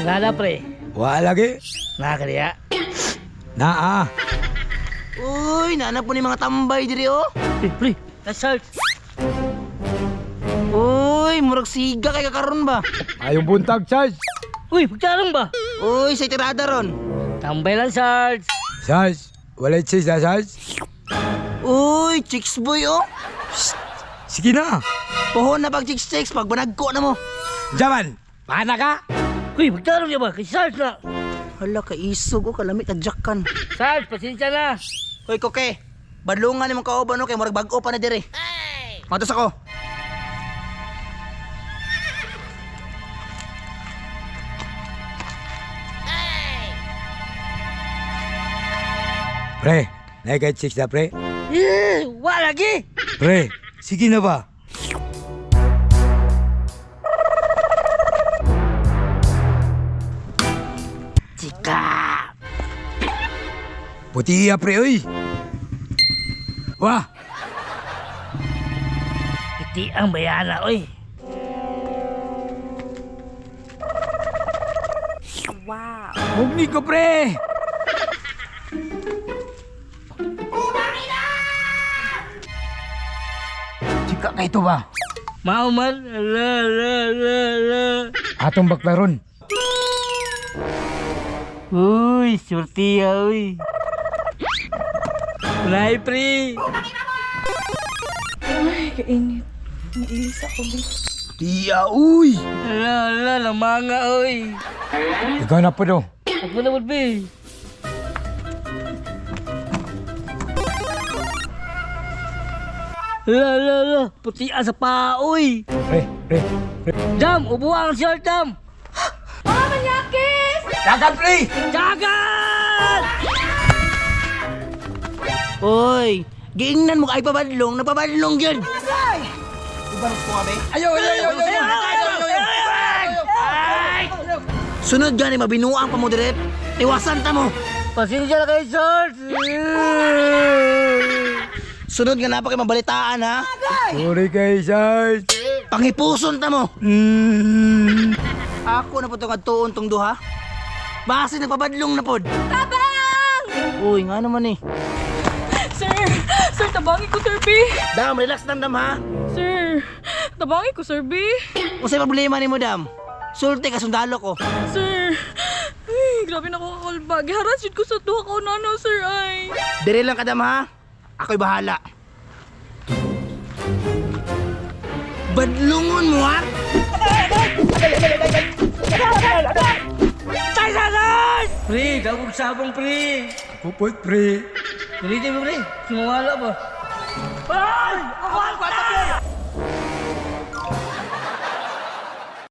Ngala pre. Wa lagi. Nakakariya. Naa. Uy, naana po ni mga tambay diri oh. Eh, pre, Sarge. Uy, murag siga kay kakaron ba? Ayong buntag, Sarge. Uy, pagtarong ba? Uy, sa tirada ron. Tambay lang, Sarge. Sarge, walay cheese na, Sarge. Uy, chicks boy oh. Sige na. Pohon na pag chicks chicks, pag banagko na mo. Jaman, paana ka? Uy, pagtarong niya ba? Kay Sarge na. Hala, kaisog oh, kalamit adjakan. Sarge, pasensya na. Hoy, koke. Badlungan nimong kauban no kay murag bag-o pa na diri. Matos ako. Pre, naikay chicks na, pre. Eh, wa lagi. Pre, sige na ba? Chika. Puti iya, pre, oy. Wah, Iti ang bayana, oy. Wow. hugni ko, pre. Chika kay ito ba? Mao man. Ala, ala, ala, ala. Atong baklaron. Uy, surtiya, uy. Nay, pre. Ay, kainit. Nailis ako, bi. Tiya, uy. Ala, ala, lamanga, oy. Ikaw na po do. Ako na, be. Ala, ala, ala. Puti sa paa, oy. Pre, pre, pre. Jam, ubuha ang short, Jam. Mga manyakis! Dagan, pre! Jagan! Uy, giingnan mo kay pabadlong, nagpabadlong gyud. Uban ko abe. Ayo, ayo, ayo, ayo, ayo, ayo, ayo. Sunod gani mabinuang pa mo dire. Iwasan ta mo. Pasensya na kayo, Sarge. Sunod nga na pa kay mabalitaan ha. Sorry kay Sarge. Pangipuson ta mo. Mm. Ako na po itong adtuon tong duha. Base nagpabadlong na pod. Tabang! Uy, nga naman eh. Sir! Sir, tabangi ko, sir, B. Dam, relax lang dam ha. Sir, tabangi ko, sir, B. Unsay problema nimo dam? Sulti ka sundalo ko. Sir, ay, grabe na ako kakalbag. Giharas yun ko sa duha ka nano, sir, ay. Dire lang ka dam ha. Ako'y bahala. Badlungon mo ha? Tay, Sarge! Pre, dagog sabong, pre. Puput, pre. Ulitin mo, pre. Sumawala ba? Ay!